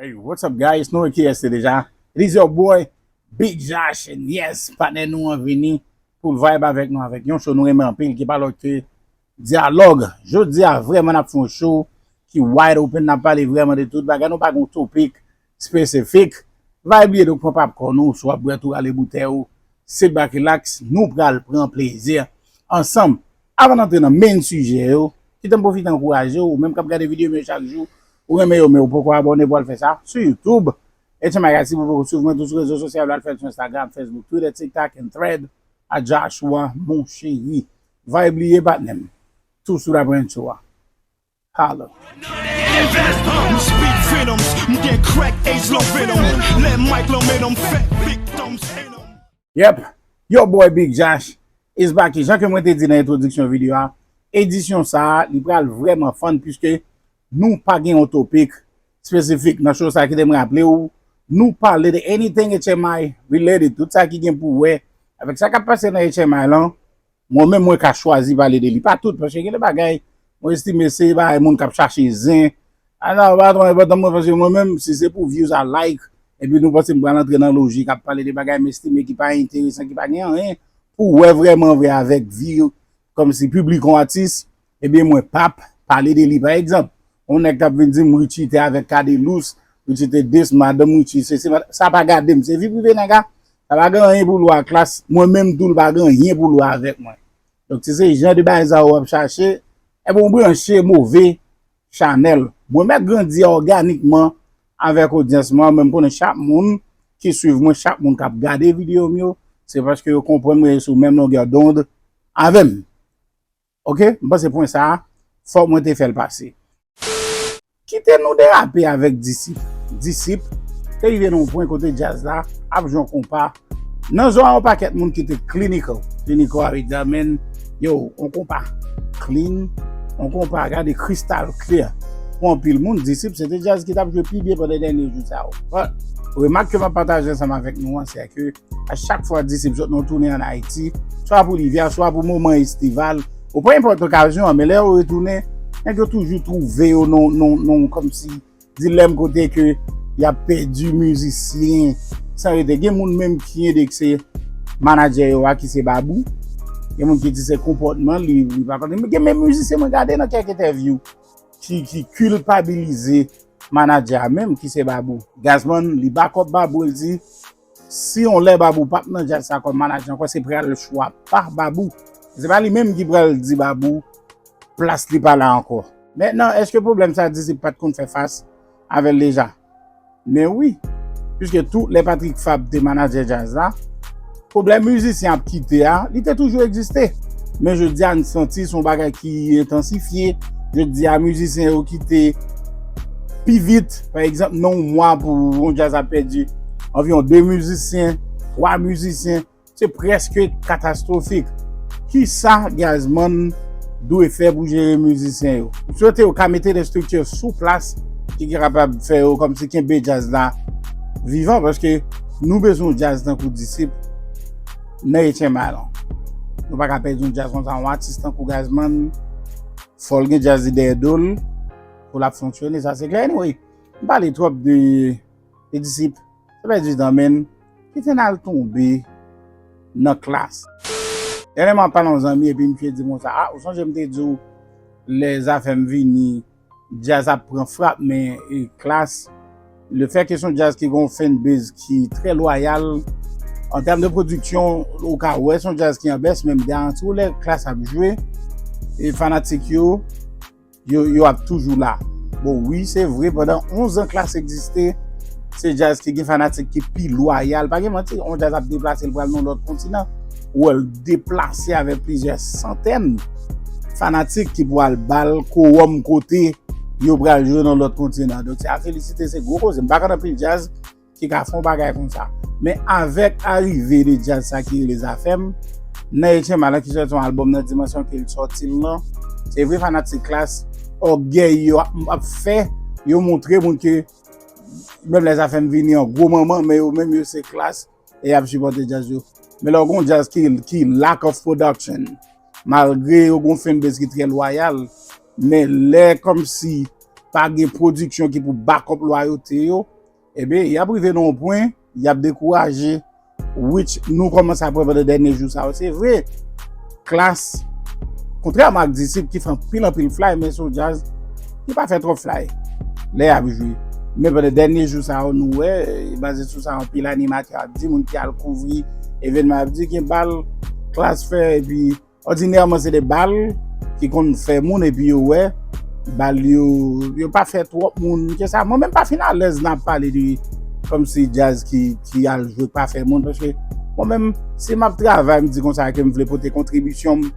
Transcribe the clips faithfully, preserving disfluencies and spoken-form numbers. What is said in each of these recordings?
Hey, what's up, guys? Nou wè kiyès se deja. It is your boy, Big Josh, and yes, patnè nou an vini pou l vibe avèk nou avèk yon show nou renmen anpil, ki pa lòt ke Dyalòg. Jodi a, vrèman, n ap fè yon show ki wide open, n ap pale vrèman de tout bagay, nou pa gen yon topik espesifik. Vibe li ye, donk pran popcorn ou, si w ap bwè tou, rale boutèy ou, sit back, relax, nou pral pran plezi ansanm. Avan n antre nan main sijè yo, kite m pwofite ankouraje w, ou menm k ap gade videyo m yo chak jou, ou renmen yo, men ou poko abòne, pou w al fè sa sou YouTube. H M I Guys, si w poko swiv mwen tou sou rezo sosyal yo, al fè l sou Instagram, Facebook, Twitter, TikTok and Thread, a Joshua, mon chéri. Vibe li ye, patnè m. Tou sou la branch yo a. Holla. M speak venoms, m gen crack, ace, long venom. Lè mic lan men m fè victims, and I'm Yep, your boy Big Josh is back. Jan ke mwen te di nan entwodiksyon videyo a, edisyon sa a, li pral vrèman fun, piske nou pa gen yon topik espesifik nan show sa a. Kite m raple w, nou pale de anything H M I related, tout sa ki gen pou wè avèk sa k ap pase nan H M I lan. Mwen menm, mwen ka chwazi pale de li, pa tout, paske gen de bagay mwen estime se bagay moun k ap chache zen. A sa pa twò enpòtan mwen, paske mwen menm, si se pou views a like, epi nou panse m pral antre nan lojik ap pale de bagay m estime ki pa enteresan, ki pa gen anyen pou wè vrèman vre avèk vi kòmsi piblik yon atis, ebyen mwen p ap pale de li. Pa egzanp, yon nèg t ap vin di m Richie te avèk Cadelus, Richie te diss madanm Richie, se, se, sa pa gade m, se vi prive nèg la. Sa pa gen anyen pou l wè ak Klass, mwen menm tou l pa gen anyen pou l wè avèk mwen. Donk, si se jan de bagay sa yo w ap chache, ebyen, w branche move chanèl. Mwen mèt grandi òganikman avèk odyans mwen, men m konnen chak moun ki swiv mwen, chak moun k ap gade videyo m yo, se paske yo konprann mwen, yo sou menm longè dond avè m. Oke? M panse pwen sa a, fòk mwen te fè l pase. Kite nou derape avèk Disip. Disip te rive nan yon pwen kote djaz la ap jwe yon konpa nan zòn yon pakèt moun ki te clinical. Clinical avèk Damen, yo, yon konpa clean, yon konpa gade crystal clear. Pou anpil moun, Disip se te djaz ki t ap jwe pi byen pandan dènye jou sa yo. But, remak ke m ap pataje ansanm avèk nou an, se ke a chak fwa Disip sot nan tounen ann Ayiti, swa pou Livya, swa pou moman estival, ou pa enpòt okazyon an, men lè yo retounen, nèg yo toujou twouve yo nan, nan, nan, kòmsi, dilèm kote ke y ap pèdi mizisyen san rete. Gen moun menm ki endekse manadjè yo a ki se Babou. Gen moun ki di se konpòtman li, li pa konn. Gen menm mizisyen mwen gade nan kèk entèvyou ki, ki kilpabilize manadjè a menm ki se Babou. Gazzman, li back up Babou, li di, si yon lè Babou p ap nan djaz sa kòm manadjè ankò, se pral chwa pa Babou. Se pa li menm ki pral di Babou plas li pa la ankò. Mentnan, èske pwoblèm sa Disip pa t konn fè fas avè l deja? Men wi, piske tou lè Patrick Fabre te manadjè djaz la, pwoblèm mizisyen ap kite a, li te toujou egziste. Men jodi a, n santi se yon bagay ki entansifye. Jodi a, mizisyen yo kite pi vit. Pa egzanp, nan yon mwa pou yon djaz ap pèdi anviwon de mizisyen, twa mizisyen, se prèske katastwofik. Kisa Gazzman dwe fè pou jere mizisyen yo? M swete yo ka mete de estrikti sou plas ki kapab fè yo kòmsi kenbe djaz la vivan, paske nou bezwen yon djaz tankou Disip nan H M I lan. Nou pa ka pèdi yon djaz konsa, yon atis tankou Gazzman, fò l gen djaz li dèyè do l pou l ap fonksyone, sa se klè. Anyway, m pale twòp de, de Disip, sa pèdi tan, men kite n al tonbe nan Klass. Dènyèman, m ap pale yon zanmi, epi misye di m konsa, a, ou sonje m te di w, lè Zafèm vini, djaz ap pran frap, men, e, Klass, lefètke se yon djaz ki gen yon fanbase ki trè lwayal, an tèm de pwodiksyon, ou ka wè se yon djaz ki an bès, men m garanti w lè Klass ap jwe, e fanatik yo, yo, yo ap toujou la. Bon, wi, se vre, pandan onz an Klass egziste, se djaz ki gen fanatik ki pi lwayal. Pa gen manti, yon djaz ap deplase, l pral nan lòt kontinan. Ou wè l deplase avèk plizyè santèn fanatik ki pral ba l kowòm kote yo pral jwe nan lòt kontinan. Donk, se a felisite, se gwo koze. M pa konn anpil djaz ki ka fè yon bagay konsa. Men avèk arive de djaz sa ki rele Zafèm, nan H M I lan ki sòti yon albòm nan dimansyon ke l sòti l lan, se vre fanatik Klass, ògèy yo ap, ap fè, yo montre moun ke menm lè Zafèm vini an gwo manman, men yo menm yo se Klass, e y ap sipòte djaz yo. Men lè w gen yon djaz ki, ki lack of production, malgre yo gen yon fanbase ki trè lwayal, men lè kòmsi pa gen pwodiksyon ki pou back up lwayote yo, ebyen, y ap rive nan yon pwen, y ap dekouraje. Which nou kòmanse ap wè pandan dènye jou sa yo. Se vre, Klass, kontrèman ak Disip ki fè anpil, anpil fly, men se yon djaz ki pa fè twòp fly lè y ap jwe. Men pandan dènye jou sa yo, nou wè, e baze sou sa, anpil animatè ap di, moun ki al kouvri evènman ap di, gen bal Klass fè, epi òdinèman se de bal ki konn fè moun, epi yo wè bal yo, yo pa fè twòp moun ke sa. Mwen menm pa fin alèz nan ap pale de kòmsi djaz ki, ki al jwe pa fè moun, paske mwen menm, si m ap travay, m di konsa ke m vle pote kontribisyon m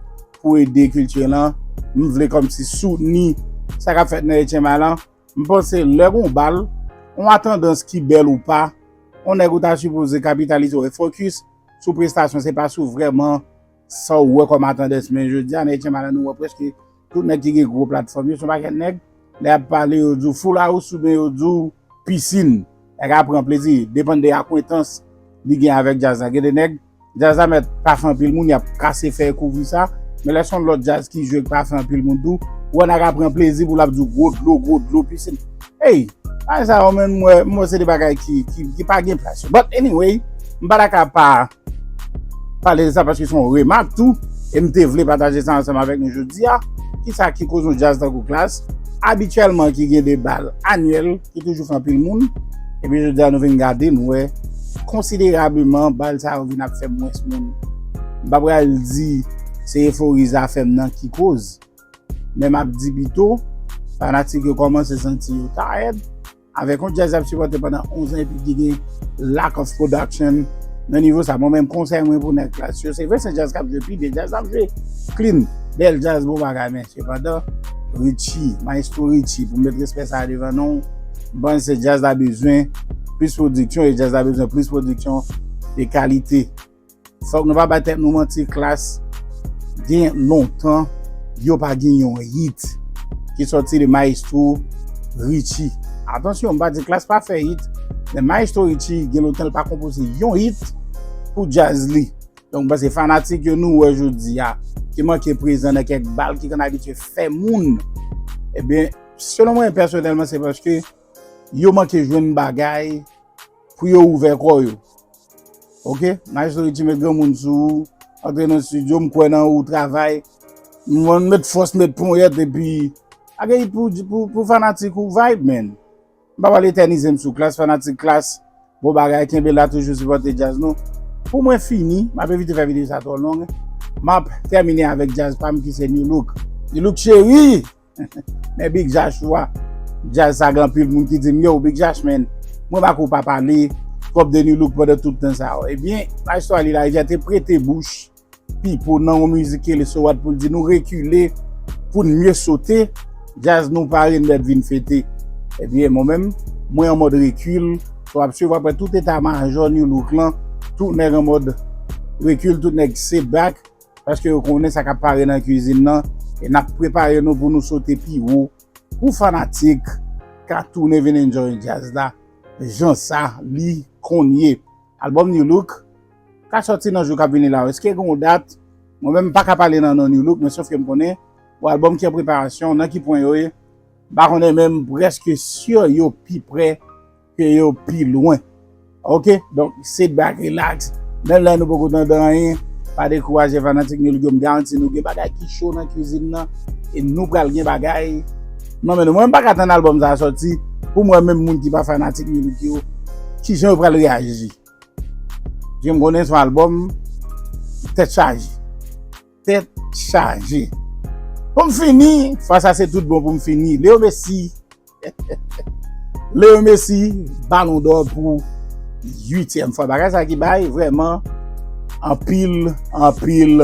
pou ede kilti lan, m vle kòmsi soutni sa k ap fèt nan Etyen Malan. M panse lè gon bal, on a tandans ki bèl ou pa, on nèg ou ta sipoze kapitalize ou e fokis sou prestasyon, se pa sou vrèman sa w wè kòm atandans. Men jodi a, nan Etyen Malan, nou wè prèske tout nèg ki gen gwo platfòm yo, se yon pakèt nèg, lè y ap pale, yo di w Full House oubyen yo di w Pisin. Nèg ap pran plezi, depann de akwentans li gen avèk djaz la. Gen de nèg, djaz la mèt pa fè anpil moun, y ap kase fè kouvri sa. Men lè se yon lòt djaz ki jwe k pa fè anpil moun tou, ou wè nèg ap pran plezi pou l ap di w gwo dlo, gwo dlo, Pisin. Ey, bagay sa yo, men, m wè, m wè se de bagay ki, ki, ki pa gen plas yo. But anyway, m pa ta ka pa pale de sa paske se yon remak tou, e m te vle pataje sa ansanm avèk nou jodi a. Kisa ki koz yon djaz tankou Klass, abityèlman ki gen de bal anyèl, ki toujou fè anpil moun, epi jodi a nou vin gade, nou wè konsiderableman bal sa yo vin ap fè mwens moun. M pa pral di se efori Zafèm nan ki koz, men m ap di pito, fanatik yo kòmanse santi yo tired avèk yon djaz y ap sipòte pandan onz an epi ki gen lack of production nan nivo sa. Mwen menm, konsèy mwen pou nèg Klass yo, se vre se djaz k ap jwe pi byen, djaz ap jwe clean, bèl djaz, bon bagay, men sepandan, Richie, Maestro Richie, pou m met respè sa a devan non w, m panse djaz la bezwen plis pwodiksyon, e djaz la bezwen plis pwodiksyon de kalite. Fòk nou pa bay tèt nou manti, Klass gen lontan yo pa gen yon hit ki sòti de Maestro Richie. Atansyon, m pa di Klass pa fè hit, men Maestro Richie gen lontan l pa konpoze yon hit pou djaz li. Donk, m panse fanatik yo nou wè jodi a, ki manke prezan nan kèk bal ki konn abitye fè moun, ebyen, selon mwen pèsonèlman, se paske yo manke jwenn bagay pou yo ouvè kò yo. Oke? Maestro Richie met granmoun sou ou, antre nan estidyo, m kwè nan ou, travay, m met fòs, met ponyèt, epi lage hit pou, pou, pou fanatik ou vibe, man. M pa pral etènize m sou Klass, fanatik Klass, bon bagay, kenbe la, toujou sipòte djaz nou. Pou mwen fini, m ap evite fè videyo sa twò long, m ap tèmine avèk djaz pa m ki se Nu Look. Nu Look cheri! Men Big Joshua, djaz sa gen anpil moun ki di m, yo, Big Josh, man, mwen pa kwè w pa pale twòp de Nu Look pandan tout tan sa yo. Ebyen, Maestro Ali Larivière te prete bouch Pipo nan yon mizik ki rele So What pou l di nou rekile pou n mye sote, djaz nou pare n mèt vin fete. Ebyen, mwen menm, mwen an mòd rekil, so w ap swiv apre tout eta majò Nu Look lan, tout nèg an mòd rekil, tout nèg sit back, paske yo konnen sa k ap pare nan kwizin nan, e n ap prepare nou pou nou sote pi wo, pou fanatik ka tounen vin enjoy djaz la, jan sa li konn ye. Albòm Nu Look ka sòti nan jou k ap vini la yo. Èske gen yon dat? Mwen menm, m pa ka pale nan non Nu Look, men sòf ke m konnen, bon, albòm ki an preparasyon, nan ki pwen yo ye, m pa konnen, men m prèske si yo pi prè ke yo pi lwen. Oke? Donk, sit back, relax. Menm lè nou poko tande anyen, pa dekouraje fanatik Nu Look yo. M garanti nou gen bagay ki cho nan kwizin nan. E nou pral gen bagay nan men nou. Mwen, m pa ka tann albòm sa a sòti pou m wè menm moun ki pa fanatik Nu Look yo, kijan yo pral reyaji. Jan m konnen se yon albòm tèt chaje. Tèt chaje. Pou m fini, fwa sa se tout bon pou m fini. Leo Messi Leo Messi, Ballon d'Or pou uityèm fwa. Bagay sa ki bay vrèman anpil, anpil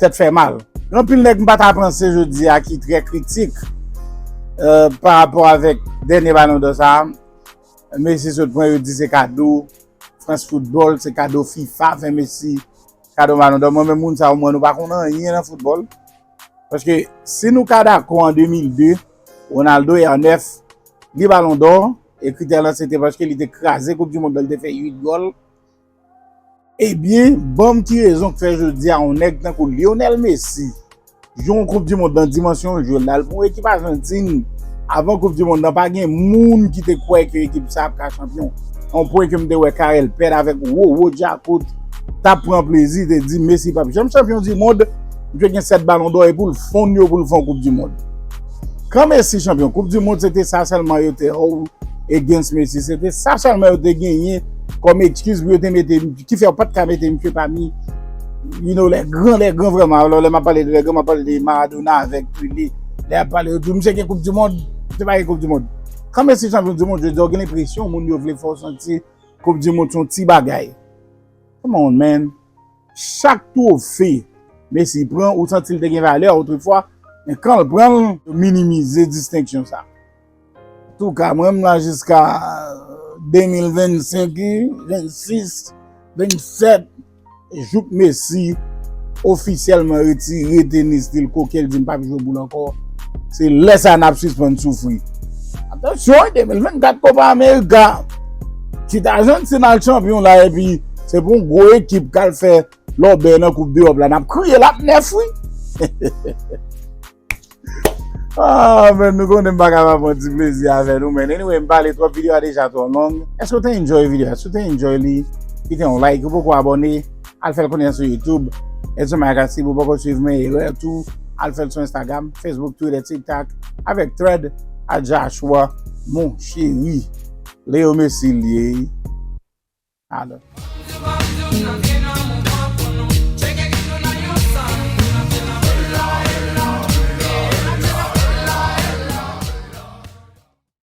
tèt fè mal. Gen anpil nèg m pa ta panse jodi a ki trè kritik, euh, pa rapò avèk dènye Ballon d'Or sa a. Messi sot pran, yo di se kado France Football, se kado FIFA fè Messi kado Ballon d'Or. Mwen menm, moun sa yo, mwen, nou pa konn anyen nan foutbòl. Paske si nou ka dakò an de mil de, Ronaldo R nèf, li Ballon d'Or, e kritè lan se te paske li te kraze Koup di Mond lan, li te fè uit gòl. Ebyen, ban m ki rezon k fè jodi a yon nèg tankou Lionel Messi jwe yon Koup di Mond nan dimansyon l jwe l la, l pou yon ekip Ajantin, Avan Koup di Mond nan, pa gen moun ki te kwè ke ekip sa ap ka chanpyon. Yon pwen ke m te wè Carel Pèd avèk Wowo Djakout t ap pran plezi, te di Messi p ap janm chanpyon di mond, misye gen sèt balon dò e pou l fonn yo pou l fè yon Koup di Mond. Kan Messi chanpyon Koup di Mond, se te sa sèlman yo te, oh, against Messi. Se te sa sèlman yo te genyen kòm ekskiz pou yo te mete, ki fè yo pa t ka mete misye pami, you know, les grands, les grands vrèman. Alò, lè m ap pale de les grands, m ap pale de Maradona avèk Pelé. Lè y ap pale, yo di, misye gen Koup di Mond, misye pa gen Koup di Mond. Kan Messi chanpyon di mond, jodi a, w gen lenpresyon moun yo vle fè w santi Koup di Mond se yon ti bagay. Come on, man. Chak twofe Messi pran, ou santi l te gen valè otrefwa, men kan l pran l, yo minimize distenksyon sa. Antouka, mwen menm la jiska de mil vennsenk, vennsis, vennsèt, jouk Messi ofisyèlman retire tenis li, l koke, l di m p ap jwe boul ankò. Se lè sa n ap sispann soufri. Atansyon, de mil vennkat Copa America. Kit Ajantin al chanpyon la, epi se pou yon gwo ekip k al fè lòbèy nan Koup Dewòp la, n ap kriye l ap nèf, wi. Ah, men nou konnen m pa ka pa pran ti plezi avè nou, men anyway, m pale twòp, videyo a deja twò long. Èske w te enjoy videyo a? Si w te enjoy li, kite yon like, ou poko abòne, al fè l konnen sou YouTube. Edson Mayakas, si ou poko swiv, men erè tou, al fè l sou Instagram, Facebook, Twitter, TikTok, avèk Thread, a Joshua, mon chéri. Leo Messi l ye. Alò.